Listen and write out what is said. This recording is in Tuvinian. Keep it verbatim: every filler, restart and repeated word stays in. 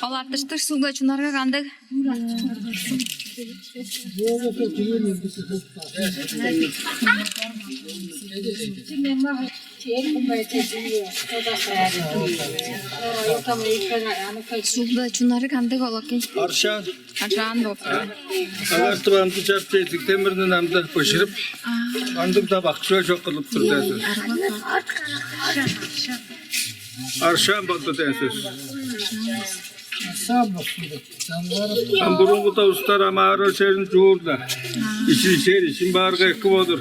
Ол артыштыг сугда чунарга кандыг? Сугда чунары кандыг ол оке? Аршаан. Аршаан болуп турар. Алартып амды чарып чедиктен биринин амды быжырып, андыг-даа бакчыга чок кылып тур дээн сөс. Аршаан болду дээн сөс. Ам бурунгуда устар амаарар черин чуур-ла. Иши чер ишин баарга эки болур.